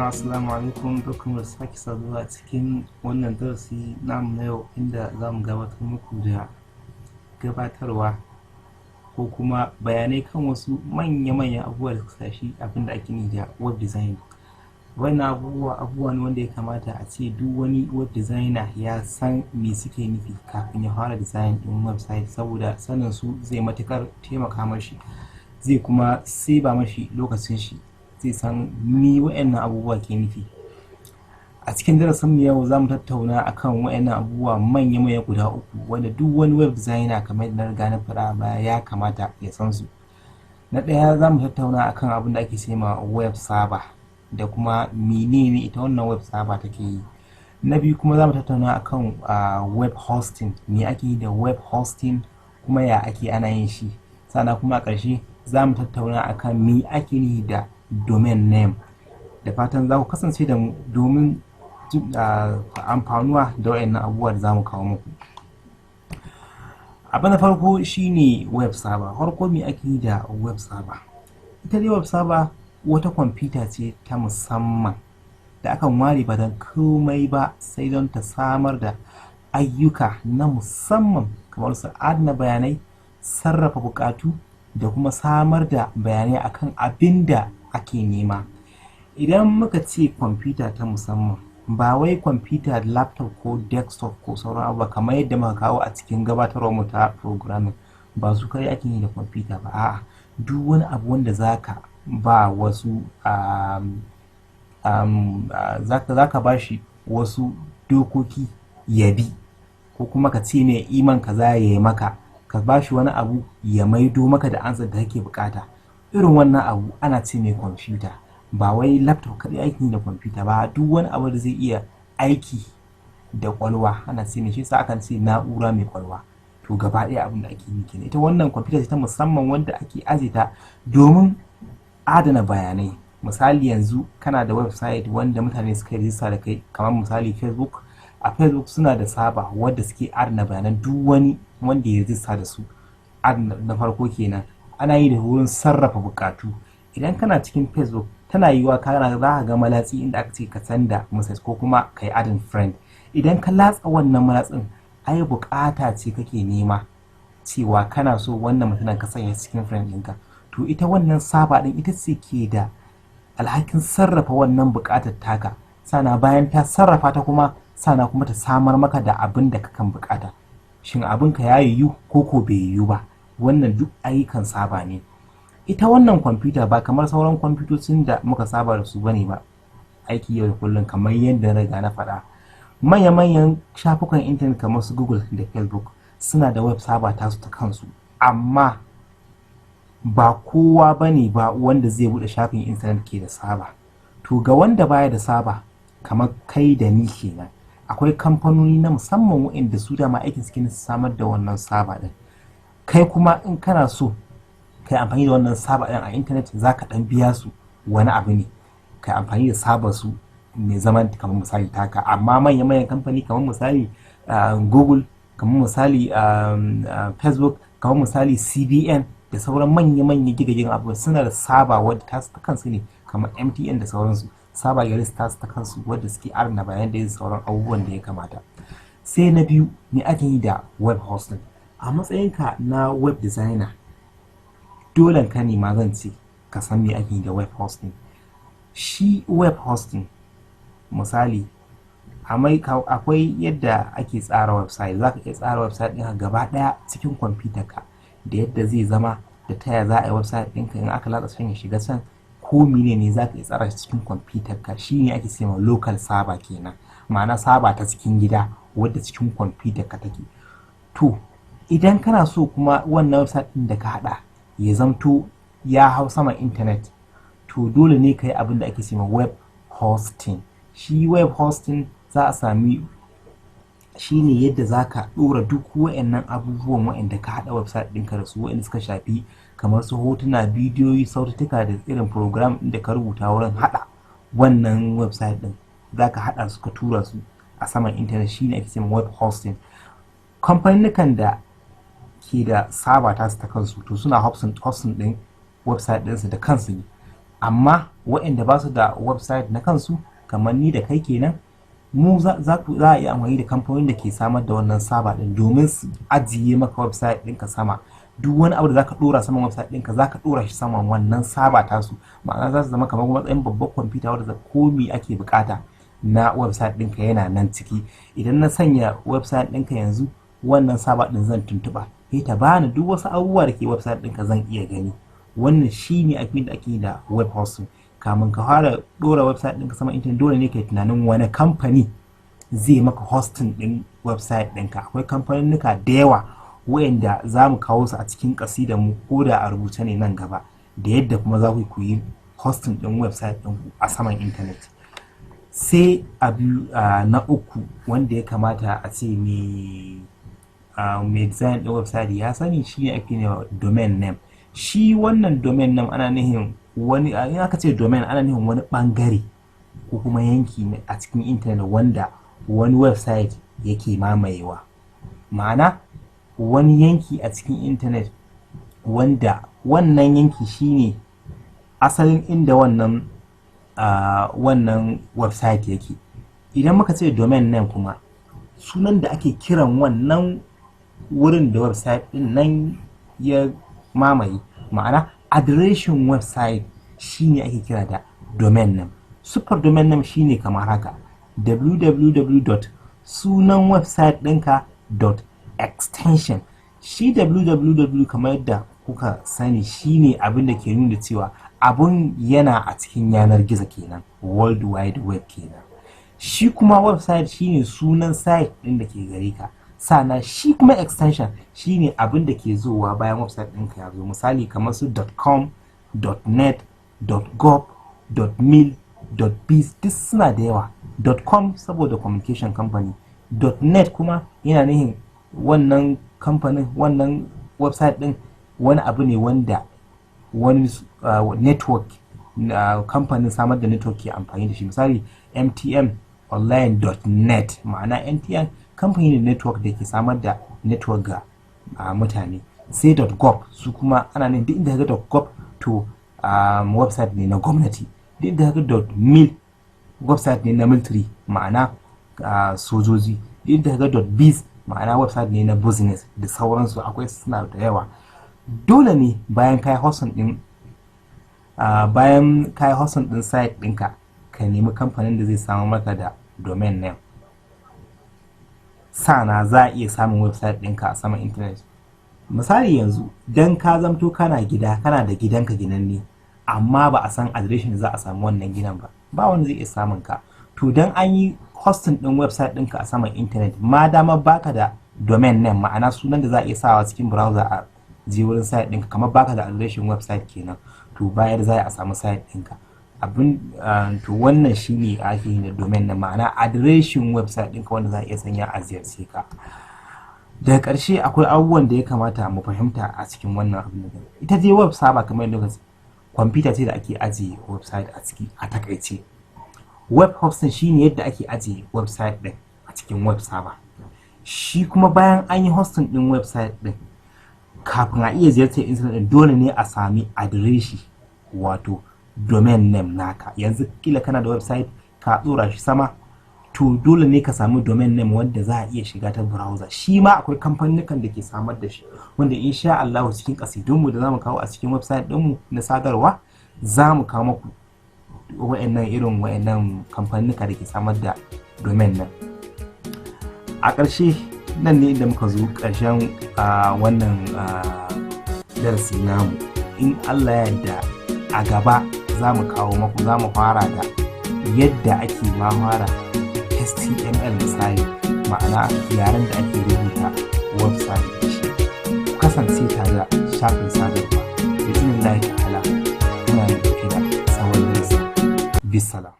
Jama'a, assalamu alaikum. Barkanmu da sake saduwa a cikin wannan darasi namu na yau, inda za mu gabatar muku da gabatarwa ko kuma bayanai kan wasu manya-manyan abubuwa da suka shafi abin da ake nufi da web design. Wannan abubuwa, abubuwa ne wanda ya kamata a ce duk wani web designer ya san me suke nufi kafin ya fara design ɗin website, saboda sanin su zai matuƙar taimaka mashi, zai kuma save mashi lokacin shi, zai san me wa'annan abubuwa ke nufi. A cikin darasin mu yau, za mu tattauna akan wa'annan abubuwa manya-manya guda uku, wanda duk wani web designer, kamar yadda na riga na faɗa a baya, ya kamata ya san su. Na ɗaya, za mu tattauna akan abin da ake ce ma web server da kuma menene ita wannan web server take yi. Na biyu kuma, za mu tattauna akan web hosting, me ake yi da web hosting kuma ya ake ana yin shi. Sannan kuma a ƙarshe za mu tattauna akan me ake nufi da domain name. Da fatan za ku kasance da mu domin amfanuwa da waɗannan abubuwa da za mu kawo muku. Abu na farko shine web server. Farko, me ake yi da web server? Ita dai web server wata kwamfuta ce ta musamman da akan ware ba don komai ba sai don ta samar da ayyuka na musamman, kamar su adana bayanai, sarrafa buƙatu da kuma samar da bayanai akan abin da ake nema. Idan muka ce kwamfuta ta musamman, ba wai kwamfuta laptop ko desktop ko sauran abubuwa kamar yadda muka kawo a cikin gabatarwar mu ta programming, ba su kai ake yi da kwamfuta ba. A'a, duk wani abu wanda zaka ba wasu zaka ba shi wasu dokoki ya bi, ko kuma ka ce mai iman kaza ya yi maka, ka ba shi wani abu ya maido maka da ansar da kake bukata, irin wannan abu ana ce mai kwamfuta. Ba wai laptop kaɗai aiki da kwamfuta ba, duk wani abu da zai iya aiki da ƙwaƙwalwa ana ce mai shi sa akan ce na'ura mai ƙwaƙwalwa. To, gaba ɗaya abin da ake yi kenan. Ita wannan kwamfuta ce ta musamman wanda ake aje ta domin adana bayanai. Misali, yanzu kana da website wanda mutane suka rijista da kai, kamar misali Facebook. A Facebook suna da server wadda suke adana bayanan duk wani wanda ya rijista da su. Na farko kenan, ana yi da wurin sarrafa bukatu. Idan kana cikin Facebook, tana yiwuwa kana za ka ga malatsi inda aka ce ka send message ko kuma ka yi adding friend. Idan ka latsa wannan malatsin, ai bukata ce kake nema cewa kana so wannan mutumin ka sanya cikin friend ɗinka. To, ita wannan server ɗin ita ce ke da alhakin sarrafa wannan bukatar taka. Sana bayan ta sarrafa ta kuma, sana kuma ta samar maka da abin da kakan bukata. Shin abin ka ya yiwu ko ko bai yiwu ba? Wannan duk ayyukan server ne. Ita wannan kwamfuta ba kamar sauran kwamfutocin da muka saba da su bane ba aiki yau da kullum. Kamar yadda na riga na faɗa, manya-manyan shafukan intanet kamar su Google da Facebook suna da web server tasu ta kansu, amma ba kowa bane ba wanda zai buɗe shafin intanet ke da server. To, ga wanda baya da server kamar kai da ni kenan, akwai kamfanoni na musamman waɗanda su dama aikin suke su samar da wannan server ɗin. Kai kuma in kana so kai amfani da wannan server ɗin a intanet, za ka ɗan biya su wani abu ne kai amfani da server su mai zaman kamar misali taka. Amma manya-manyan kamfani kamar misali Google, kamar misali Facebook, kamar misali CBN da sauran manya-manya gigagen abubuwa, suna da server wadda ta kansu ne. Kamar MTN da sauransu, server gare su tasu ta kansu wadda suke adana bayan da sauran abubuwan da ya kamata. Sai na biyu, me ake yi da web hosting? A matsayinka na web designer, dole ka ne ma zan ce ka san me ake yi da web hosting. Shi web hosting, misali, akwai yadda ake tsara website. Za ka iya tsara website ɗinka gaba ɗaya cikin kwamfutar ka, da yadda zai zama, da taya za a yi website ɗinka, in aka latsa can ya shiga can, ko mene ne, za ka iya tsara shi cikin kwamfutar ka. Shi ne ake cewa local server kenan, ma'ana server ta cikin gida wadda cikin kwamfutar ka take. To, idan kana so kuma wannan website ɗin da ka haɗa ya zamto ya hau saman intanet, to dole ne ka yi abin da ake cewa web hosting. Shi web hosting za a sami shi ne yadda za ka ɗora duk wa'annan abubuwan wa'anda ka haɗa website ɗinka da su, wa'anda suka shafi kamar su hotuna, bidiyoyi, saututtuka da irin program ɗin da ka rubuta wurin haɗa wannan website ɗin. Za ka haɗa su ka tura su a saman intanet. Shi ne ake cewa web hosting. Kamfanin da ke da server tasu ta kansu, to suna hosting ɗin website ɗinsu da kansu ne. Amma waɗanda ba su da website na kansu, kamar ni da kai kenan, mu za a iya amfani da kamfanonin da ke samar da wannan server ɗin domin su ajiye maka website ɗinka sama. Duk wani abu da zaka ɗora saman website ɗinka, zaka ɗora shi saman wannan server tasu. Ma'ana, za su zama kamar matsayin babbar kwamfuta wadda komi ake bukata na website ɗinka yana nan ciki. Idan na sanya website ɗinka yanzu, wannan server ɗin zan tuntuɓa, sai ta bani duk wasu abubuwa da ke website ɗinka, zan iya gani. Wannan shine abin da ake da web hosting. Kamun ka fara ɗora website ɗinka sama internet, dole ne ka yi tunanin wani kamfani zai maka hosting ɗin website ɗinka. Akwai kamfaninnika da yawa wayanda za mu kawo su a cikin ƙasidar mu, ko da a rubuce ne nan gaba, da yadda kuma za ku yi hosting ɗin website ɗinku a saman internet. Sai abu na uku wanda ya kamata a ce mai design ɗin website ya sani, shi ne ake ne domain name. Shi wannan domain name ana nihin wani, in aka ce domain, ana nihin wani bangare ko kuma yanki a cikin intanet wanda wani website yake mamayewa. Ma'ana, wani yanki a cikin intanet wanda wannan yanki shine asalin inda wannan website yake. Idan muka ce domain name kuma, sunan da ake kiran wannan wurin da website din nan ya mamaye, ma'ana adireshin website, shine ake kira da domain name. Super domain name shine kamar haka: www. Sunan website ɗinka dot extension. Shi www, kamar yadda kuka sani, shine abin da ke nuna cewa abun yana a cikin yanar gizo kenan, World Wide Web kenan. Shi kuma website shine sunan site ɗin da ke gare ka. Sana shi kuma extension shine abin da ke zowa bayan website ɗinka ya zo, misali kamar su .com, .net, .gov, .mil, .biz, duk suna da yawa. .com saboda communication company, .net kuma yana nihin wannan kamfanin, wannan website ɗin wani abu ne wanda wani network, kamfanin samar da network ke amfani da shi. Misali, MTN online.net, ma'ana MTN kamfani ne network da ke samar da network ga mutane. Sai .gov, su kuma ana nan duk inda ga .gov to website ne na gwamnati. Duk inda ga .mil, website ne na military, ma'ana sojoji. Duk inda ga .biz, ma'ana website ne na business, da sauransu. Akwai suna da yawa. Dole ne bayan kai hosting din site ɗinka, ka nemi kamfanin da zai samu maka da domain name, sana za a iya samun website ɗinka a saman internet. Misali yanzu, dan ka zamto kana gida, kana da gidanka ginanne, amma ba a san adireshin da za a samu wannan gidan ba, ba wanda zai iya samun ka. To, dan an yi hosting ɗin website ɗinka a saman internet, ma dama baka da domain name, ma'ana sunan da za a iya sawa cikin browser a je wurin site ɗinka, kamar baka da adireshin website kenan, to bayar za a samu site ɗinka abin. To, wannan shine ake yi da domain name, ma'ana adireshin website ɗinka wanda za a iya sanya a ziyarce ka. Daga ƙarshe, akwai abubuwan da ya kamata mu fahimta a cikin wannan abin. Da ita dai web server, kamar yadda kwamfuta ce da ake ajiye website a ciki a takaice. Web hosting shine yadda ake ajiye website ɗin a cikin web server. Shi kuma bayan an yi hosting ɗin website ɗin, kafin a iya ziyartar internet ɗin, dole ne a sami adireshi, wato domain name naka. Yanzu kila kana da website, ka tsora shi sama, to dole ne ka sami domain name wanda za a iya shiga ta browser. Shi ma akwai kamfanin da ke samar da shi, wanda insha Allah cikin kasidunmu da zamu kawo a cikin website ɗinmu na sadarwa, za mu kawo muku wa'annan irin wa'annan kamfanin da ke samar da domain name. A ƙarshe, nan ne inda muka zo ƙarshen wannan darasi namu. In Allah ya yarda, a gaba za mu kawo maku, za mu fara da yadda ake ma fara HTML misali, ma'ana yaren da ake rubuta website da shi. Ku kasance tare da shafin sadarwa. Bi ta'ala, muna da ɗauke da sabon darasi. Bisalam.